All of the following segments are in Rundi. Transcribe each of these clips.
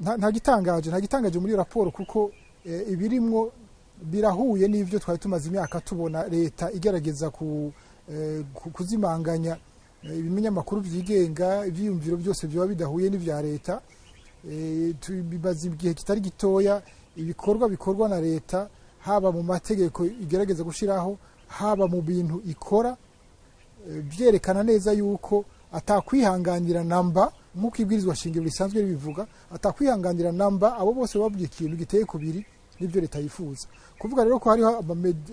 Nta gitangaje muri iyo raporo, kuko ibirimwo birahuye n'ivyo twari tumaze imyaka tubona, leta igerageza kuzimanganya ibinyamakuru vyigenga, ivyiyumviro byose vyoba bidahuye n'ivya leta. Tubibaza igihe kitari gitoya ibikorwa bikorwa na leta, haba mu mategeko igerageza gushiraho, haba mu bintu ikora, vyerekana neza yuko atakwihanganira namba, nk'uko ibwirizwa shingiro risanzwe ribivuga, atakwihanganira namba abo bose babwiye ikintu giteye kubiri n'ibyo leta yifuza. Kuvuga rero ko hariho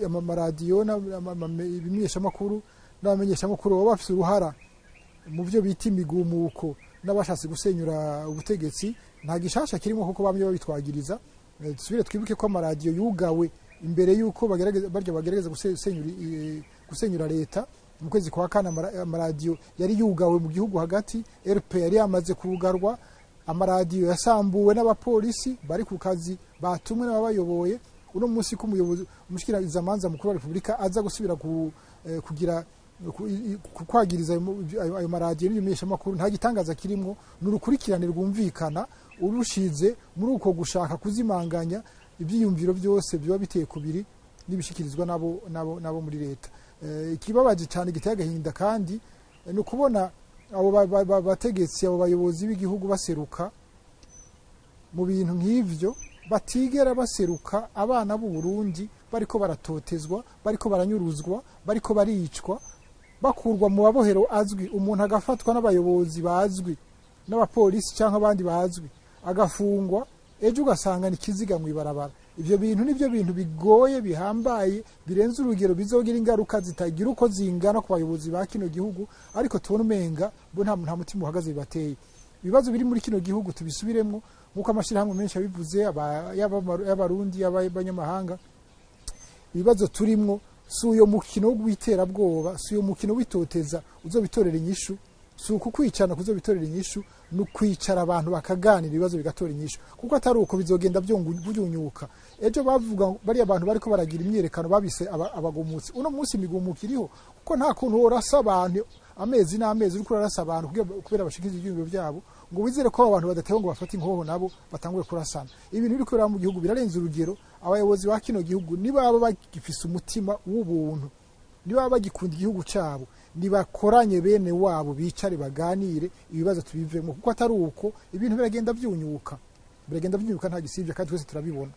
amaradiyo, ibimenyeshamakuru n'abamenyeshamakuru baba bafise uruhara mu byo bita imigumuko n'abashatse gusenyura ubutegetsi, nta gishasha kirimo, kuko bamwe babitwagiriza. Dusubire twibuke ko amaradiyo yugawe imbere y'uko barya bagerageza gusenyura leta mu kwezi kwa kane. Amaradiyo yari yugawe mu gihugu hagati, RP yari yamaze kugarwa, amaradiyo yasambuwe n'abapolisi bari ku kazi batumwe n'ababayoboye. Uno munsi ko umuyobozi, umushikirizamanza mukuru wa Repubulika, aza gusubira kugira kwagiriza ayo maradiyo n'ibimenyeshamakuru, nta gitangaza kirimwo. Ni urukurikirane rwumvikana urushize muri uko gushaka kuzimanganya ibyiyumviro byose biba biteye kubiri n'ibishikirizwa nabo muri leta. Ikibabaje cyane, giteye agahinda kandi, ni ukubona abo bategetsi, abo bayobozi b'igihugu baseruka mu bintu nk'ivyo, batigera baseruka abana b'u Burundi bariko baratotezwa, bariko baranyuruzwa, bariko baricwa, bakurwa mu mabohero azwi, umuntu agafatwa n'abayobozi bazwi, n'abapolisi cyangwa abandi bazwi, agafungwa, ejo ugasanga ni ikiziga mu ibarabara. Ivyo bintu nivyo bintu bigoye, bihambaye, birenze urugero, bizogira ingaruka zitagira uko zingana ku bayobozi ba kino gihugu. Ariko tubona umenga bo nta mutima uhagaze bibateye. Ibibazo biri muri kino gihugu, tubisubiremwo, nk'uko amashyirahamwe menshi yabivuze, yaba y'Abarundi, yaba y'abanyamahanga, ibibazo turimwo si uyo mukino w'iterabwoba, si uyo mukino w'itoteza uzobitorera inyishu, si uku kwicana kuzobitorera inyishu. Ni ukwicara abantu bakaganira, ibibazo bigatora inyishu, kuko atari uko bizogenda byunyuka. Ejo bavuga bariya bantu bariko baragira imyiyerekano babise abagumutsi. Uno munsi imigumuko iriho, kuko nta kuntu worasa abantu amezi n'amezi, uriko urarasa abantu kubera bashikiza ivyiyumviro byabo, ngo wizere ko abo bantu badatewe ngo bafate inkoho nabo batangure kurasana. Ibintu biriko biraba mu gihugu birarenze urugero. Abayobozi ba kino gihugu nibaba bagifise umutima w'ubuntu, niba bagikunda igihugu cyabo, nibakoranye bene wabo, bicare baganire, ibibazo tubivemo, kuko atari uko ibintu biragenda byunyuka, biragenda byunyuka, nta gisibye, kandi twese turabibona.